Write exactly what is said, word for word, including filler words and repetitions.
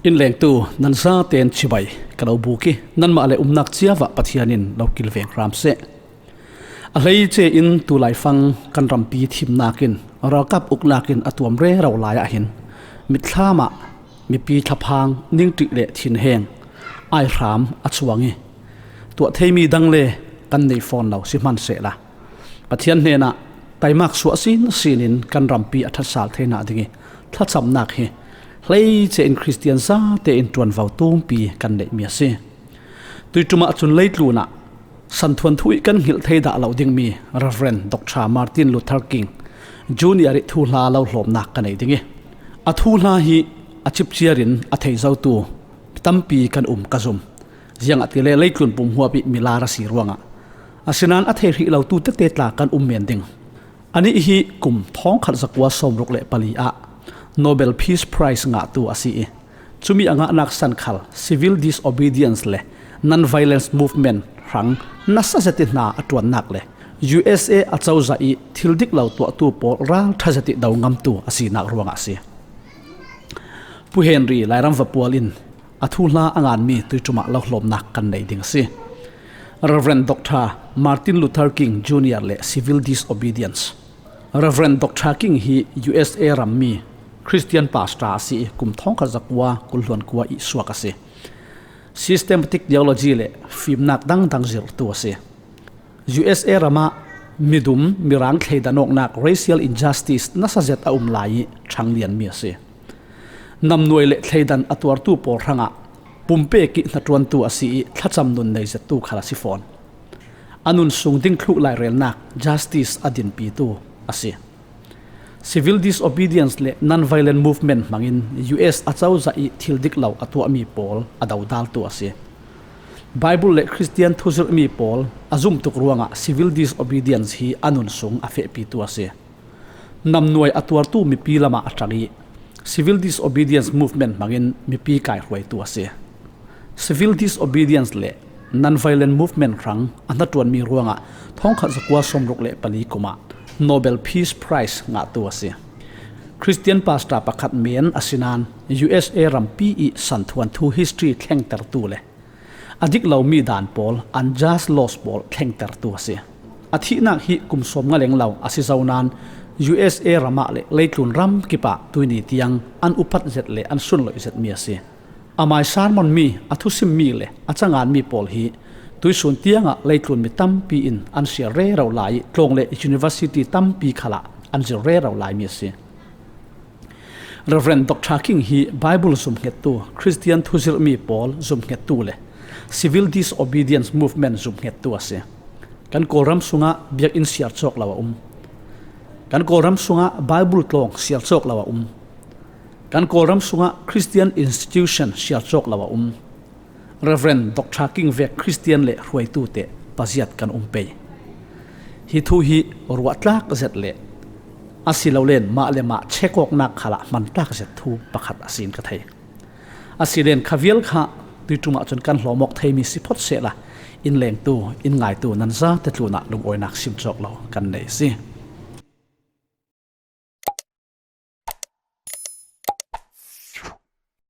Inn lengtu nan zaten chibai ka lo buk i, nanmah le umnak ciavah Pathian in lo kilveng hram seh. A hleice in tu laifang kan rampi thimnak in, ralkap uknak in a tuam rero lai ah hin, mitthlam ah mipi thlaphang, ningṭih le thinheng aihram a chuang i, tuah thei mi dang le kan nei fawn lo si hman sehla, Pathian hnenah taimak suah sinsin in kan rampi a ṭhatsal theinak ding i thlacamnak hi hleice in Khristian zate in ṭuanvo tumpi kan neihmi a si. Tuiṭum ah cun leitlun ah santhuanthu i kan hngilh thei dah lo dingmi Reverend Doctor Martin Luther King Junior i thuhla lo hlawmnak ka nei ding i, a thuhla hi a cipciar in a thei zotu tampi kan um ka zum. Ziangahtile leitlun pumhuap i milar a si ruangah, asinain a thei hrih lotu tete tla kan um men ding. Anih hi kum thawngkhat zakua sawmruk le pali ah Nobel Peace Prize ngahtu a si i, cumi a ngahnak san khal civil disobedience le non-violence movement hrang nasa zet i hna a ṭuannak le U S A acozah i thil dik lo tuahtu pawl ralṭha zet i do ngamtu a sinak ruangah a si. Pu Henry Lairam va pual in a thuhla a nganmi tuiṭum ah lo hlawmnak kan nei ding a si. Reverend Doctor Martin Luther King Junior le civil disobedience. Reverend Doctor King hi U S A rammi Christian pastor a si i, kum thawngkhat zakua kul hluan kua i suak a si. Systematic theology le fimnak dangdang zirhtu a si. U S A ram ah midum, mirang thleidan awknak, racial injustice nasa zet a um lai i ṭhanglianmi a si. Namnuai le thleidan a tuartu pawl hrangah pumpek i hnaṭuantu a si i, thlacam nun nei zettu khal a si fawn. A nun sung ding thluh lairelnak, justice, a dinpitu a si. Civil disobedience le non-violent movement hmangin U S acozah i thil dik lo a tuahmi pawl a dodaltu a si. Bible le Khristian thuzirhmi pawl a zumtuk ruangah civil disobedience hi a nun sung a fehpitu a si. Namnuai a tuartu mipi lamah a ṭang i, civil disobedience movement hmangin mipi kaihruaitu a si. Civil disobedience le non-violent movement hrang a hnaṭuanmi ruangah thawngkhat zakua sawmruk le pali kum ah Nobel Peace Prize ngahtu a si. Khristian pastor pakhat men a si nain U S A rampi i santhuanthu history thlengtertu le a dik lomi dan pawl, unjust laws pawl thlengtertu a si. A thihnak hi kum sawmnga leng lo a si zo nain U S A ram ah le leitlun ram kip ah tuini tiang an upat zet le an sunloih zetmi a si. Amai sermon mi, a thusimmi le a canganmi pawl hi tuisun tiangah leitlun mi tampi in an siar rero lai i, tlawng le university tampi khal ah an zir rero laimi a si. Reverend Doctor King hi Bible zumhngettu, Khristian thuzirhmi pawl zumhngettu le civil disobedience movement zumhngettu a si. Kan Kawlram sungah biakinn siar cawk lo a um. Kan Kawlram sungah Bible tlawng siar cawk lo a um. Kan Kawlram sungah Christian institution siar cawk lo a um. Reverend Doctor King vek Khristian le hruaitute paziat kan um pei. Hi thu hi ruahtlak zet le a si lo len mah le mah check awknak khal ah hmantlak zet thu pakhat a si in ka thei. A si len kha vial kha tuiṭum ah cun kan hlawm awk theimi si phawt sehla, inn lengtu, inn ngaitu nan zate tlun ah lungawinak sim cawk lo kan nei a si.